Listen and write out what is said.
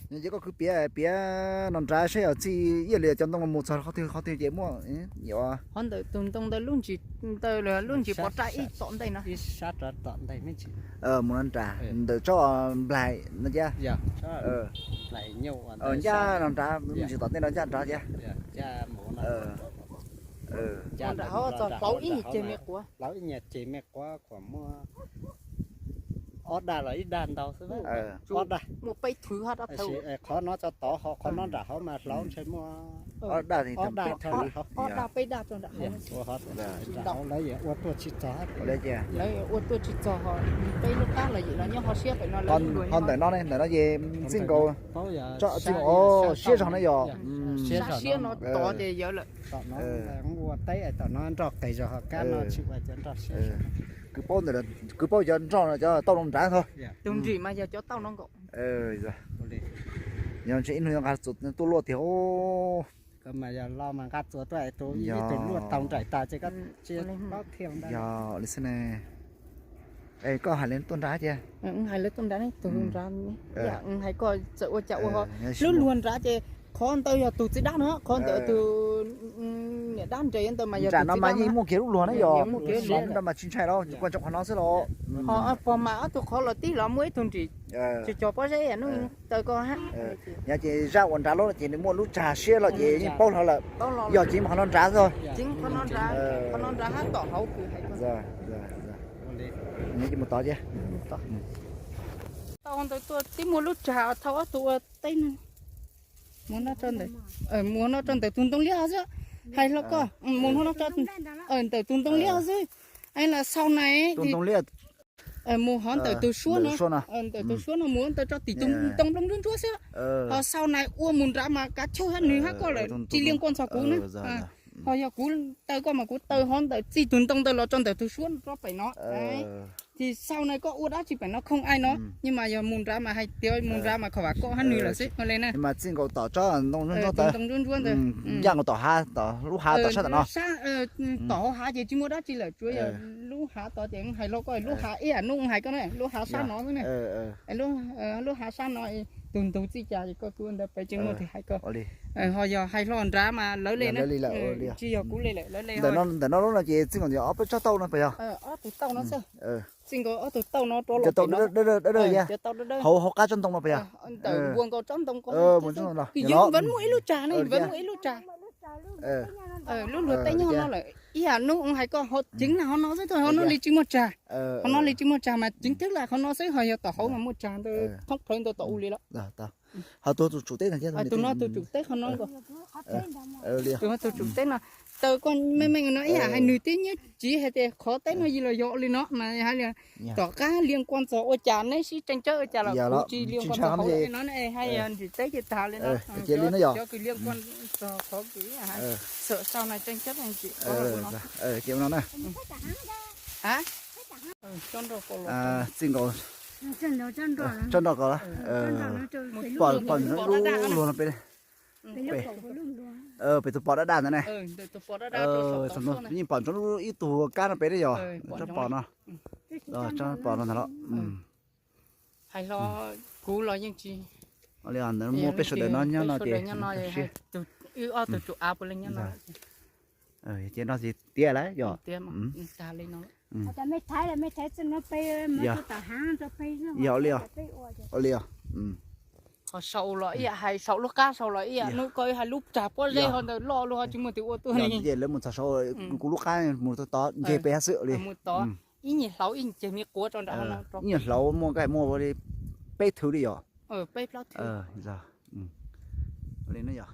Ces koj kwv piav piav no nrad saib yog txij ib yam li cov ntoo mus txog qhov twg qhov twg ces muaj, qhov ntawm tus ntoo ntawd lub ntsis, ntawd lub ntsis pov raj ib tom ntej no. Ib sab rov tom ntej me ntsis. Mus no nrad ntawm tsob nplaig no thiab. Ncaj no nrad, lub ntsis tom ntej no ncaj nrad thiab. Nram hauv txog hlauv ib nyuag ceg me quav, hlauv ib nyuag ceg me quav kom muaj ob daj los ib daj ntau xwb. Ob daj. Muaj peb thwv hab dab thawv. Qhov no txog tod ho qhov no nram hauv mas hlauv ntshe muaj ob daj, ob daj, ob daj peb daj txog nram hauv. Nram hauv lawv yuav ua tuaj tsis txog. Lawv yuav ua tuaj tsis txog ho peb lub qab los yim los nyob ho siab pem no lawv. Ho ntawm no ne, ntawm no ces txij nkaus, txij nkaus siab zog na yog. Sab siab no tod ces yawv lawm. Tom no ua teb, tom no nroj qis zog ho kab no tsis ua cov nroj siab. Kwv paub cov nroj no cov tauj no nrad ntag. Tus nrim mas yog cov tauj no nkaus. Yog ntshe ib hnub nqa txuas tuaj luaj tiag. Koj mas yog los mas nqa txuas tuaj, ib tug luaj tau nraim tas ces koj tsis paub thiab ntag. Yog li xwb ne. Es koj hais li tuaj nrad tiag. Hais li tuaj nrad, tus nrad, hais koj txawm ua cas ua ho. Lub luag nrad ces qhov ntawd yog tus txiv dab no, qhov ntawd tus niam dab nres ntawd mas yog tus txiv dab no mas yeej muaj kiag lub luag na yog. Nrad mas tsis ntshai los kuj tso qhov no xwb los. Ho pog mas ob tug qhov los tib los muaj ib tug nrim, tsis cog pob zeb hnub taw koj hab. Yog ces zaj uas nrad loj ces nws muaj lub tsag siab los ces yeej paub hlo lawm. Yog ces qhov no nrad xwb. Qhov no nrad hab tom hauv kws hais. Mus tod thiab. Tau ntawd tuaj tib muaj lub tsag thauj ob tug ua teb no. Mus no rau ntawm tus ntoo liab xwb. Hais hlo koj mus no ntawm tus ntoo liab xwb. Ais los xaus na, mus hov ntawm tus suab no, ntawm tus suab no mus ntawm tso tim tus ntoo nplooj ntsuab ntsuab xwb. Ho xaus na ua mus nrad mas kav chawj hab nws hab koj lawm tsis liam kuaj ntxog kuv na. Ho yog kuv taw koj mas kuv taw hov ntawm txij tus ntoo ntawd los tso ntawm tus suab rov pem no. Ces xaus na koj ua dab tsi pem no khooj ai no, nyob mas yog mus nrad mas hais tias mus nrad mas kho vam koj hab nws lawm xwb li na. Mas txij nkaus tom tsob ntoo ntsuab ntsuab ntawd, ncaj nkaus tom hav, tom lub hav tom sab tom no. Tom hauv hav ces tsis muaj dab tsi lawm, tsuav yog lub hav tod ces hais hlo koj lub hav ib yam nub hais koj na, lub hav sab no xwb na. Lub hav sab no tus ntug txij cas es koj kuj ntawd pem tsis muaj tus hais koj. Ho yog hais hlo nrad mas lawv li na, tsis yog kuv li lawm, lawv li. Ntawm no lub no ces txij nkaus ob peb tsob tauj no puas yog? Ob tug tauj no xwb. Txij nkaus ob tug tauj no rov los pem no. Hauv hauv qab tsob ntoo no puas yog? Ntawm npuas nkaus tsob ntoo ko, yeej muaj ib lub tsag ne, muaj ib lub tsag. Lub luag teb nyob no lawm, ib yam nub hais koj ho ceev na, ho no xwb, ho no li tsis muaj tsag. Ho no li tsis muaj tsag mas ceev twg lam qhov no xwb, ho yog tom hauv mas muaj tsag ntawd thoob plawv ntawd tom u li los. Ho tus tsum teb no thiab, tus no tus tsum teb qhov no nkaus. Tus no tus tsum teb no, taw koj meej meej no ib yam hais nws tib nyiab tsiv hais tias qhov teb no yog los yog li no mas hais li tom qab liam kuaj ntxog ua cas neb sib tseem ceeb ua cas los kuv tsis liam kuaj ntxog hauv no, hais yog ntsim teb ces tag li no. Cov kws liam kuaj ntxog qhov kws xam sau na tseem ceeb ntsim. Txij nkaus tsob nroj ko, pom pom lub luag no pem, pem tus pos daj daj ntawd ne. Yeej pom ntsoov ib tug kab no pem ne yog tsob pos no. Tsob pos no ntag los. Hais hlo kuv los yeej tsis. Ntawd muaj peb sawv daws no nyob no ces wb ob tug tsum av puav leej nyob no. Ces no ces tiav lawm yog. Tag li no. Yog li os. Ho sau los ib yam hais sau lub qab sau los ib yam nub koj hais lub tsag pob zeb ho ntawd loj lub ho tsis muaj tus ua tuaj li. Lawv mus txog sau, kuv lub qab mus tod nce pem hab xwb li. Mus tod ib nyuag hlauv ib ceg me quav tso nram. Ib nyuag hlauv muaj nqaij muaj ua li peb thwv li yog. Peb plaub thwv. Li no yog.